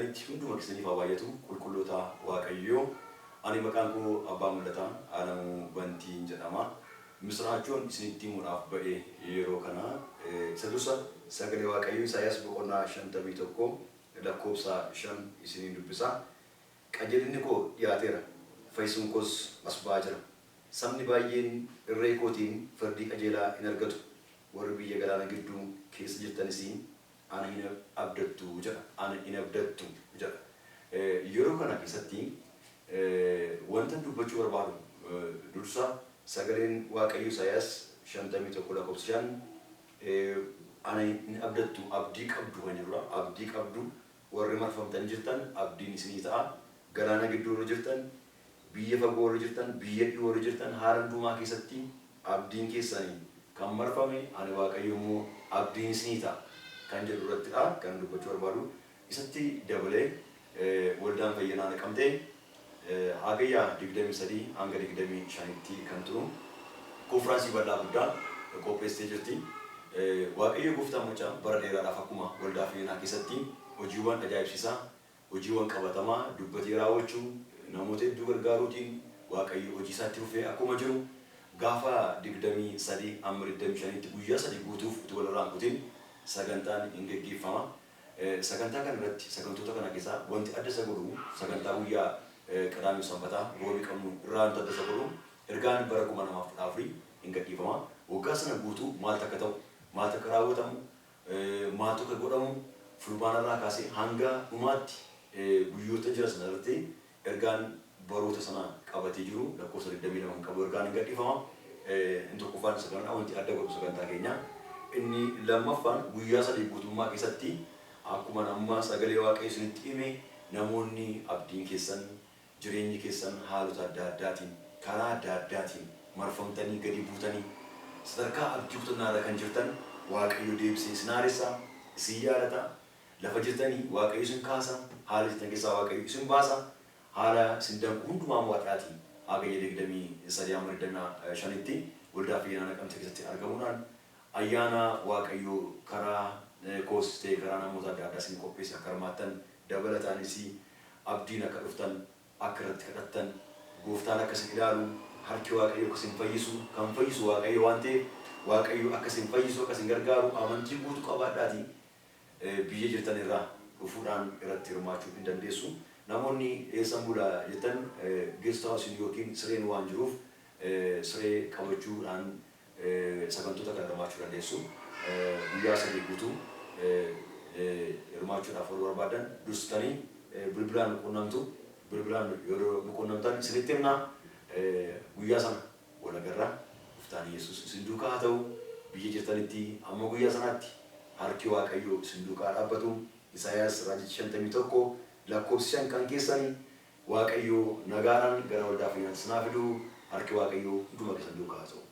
Jirtanitti hunduma keessaniif haa baay'atu, qulqulloota Waaqayyoo. Ani maqaan koo Abbaa Mul'ataa Alamuu Bantiin jedhama. Misiraachoon isinitti himuudhaaf ba'e yeroo kana isa dursa sagalee Waaqayyoo Isaayyaas boqonnaa 51 lakkoofsa 5 isiniin dubbisa. Qajeelinni koo dhiyaateera, fayyisuun koos as ba'aa jira. Sabni baay'een irree kootiin firdii qajeelaa in argatu, warri biyya galaana gidduu keessa jirtanis ana in abdattu jedha. Ana in abdattu jedha. Yeroo kana keessatti wanta dubbachuu barbaadu dursa sagaleen Waaqayyo Isaayyaas 51 lakkoofsa 5 ana in abdattu, abdii qabdu kan jedhudha. Abdii qabdu, warri marfamtanii jirtan abdiin isinii ta'a. Galaana gidduu warri jirtan, biyya fagoo warri jirtan, biyya dhiyoo warri jirtan, haala hundumaa keessatti abdiin keessanii kan marfame, ani Waaqayyo immoo abdiin isinii ta'a kan jedhu irrattidha kan dubbachuu barbaadu. Isatti dabalee Waldaan Fayyinaa Naqamtee Hagayya 23 hanga 25tti kan turu konfiraansii bal'aa guddaa qopheessitee jirti. Waaqayyo Gooftaan Maccaa bara dheeraadhaaf akkuma Waldaa Fayyinaa keessatti hojiiwwan ajaa'ibsiisaa, hojiiwwan qabatamaa dubbatee raawwachuu, namoota hedduu gargaaruutiin Waaqayyo hojii isaatti fufee akkuma jiru, gaafa 23 amma 25tti guyyaa 3 guutuuf utuu walirraa hin kutin sagantaan hin geggeeffama. Sagantaa kana irratti, sagantoota kana keessaa wanti adda isa godhu, sagantaa guyyaa Qadaamii, Sanbataa, Roobii qabnu irraa wanti adda isa godhu ergaan bara 2014 hin gadhiifama. Waggaa sana guutuu maaltu akka ta'u, maaltu akka raawwatamu, maaltu akka godhamu, Fulbaana irraa kaasee hanga dhumaatti guyyoota jira sana irratti ergaan baroota sana qabatee jiru lakkoofsa 22 kan qabu ergaan hin gadhiifama. Inni tokkoffaan isa kanadha, wanti adda godhu sagantaa keenya. Inni lammaffaan guyyaa 3 guutummaa keessatti akkuma amma sagalee Waaqayyo isinitti hime, namoonni abdiin keessan, jireenyi keessan haalota adda addaatiin, karaa adda addaatiin marfamtanii gadi buutanii sadarkaa abdii kutannaa irra kan jirtan, Waaqayyo deebisee isin haaressa, isin yaadata. Lafa jirtanii Waaqayyo isin kaasa, haala jirtan keessaa Waaqayyo isin baasa, haala isin danqu hundumaa mo'adhaatii Hagayya 23 hamma 25tti Waldaa Fayyinaa Naqamtee keessatti argamuudhaan ayyaana Waaqayyo karaa koos ta'e karaa namoota adda addaa isin qopheesse akka hirmaattan, dabalataanis abdiin akka dhuftan, akka irratti kadhattan, Gooftaan akka isin ilaalu, harki Waaqayyo akka isin fayyisu, kan fayyisu Waaqayyo waan ta'eef Waaqayyo akka isin fayyisu, akka isin gargaaru amantii guutuu qabaadhaatii biyya jirtan irraa dhufuudhaan irratti hirmaachuu in dandeessu. Namoonni eessan bula jettan, guest house yookiin sireen waan jiruuf siree qabachuudhaan sagantoota kana hirmaachuu dandeessu. Guyyaa 3 guutuu hirmaachuudhaaf warri barbaadan dursitanii bilbilaan nu quunnamtu. Bilbilaan yeroo nu quunnamtan isinitti himna. Guyyaa sana wal agarra. Gooftaan Yesuus isin duukaa haa ta'u. Biyya jirtanitti hamma guyyaa sanaatti harki Waaqayyoo isin duukaa haa dhaabbatu. Isaayaas raajichi 51 lakkoofsi 5 kan keessani. Waaqayyo nagaadhaan gara Waldaa Fayyinaatti isin haa fidu. Harki Waaqayyoo hunduma keessan duukaa haa ta'u.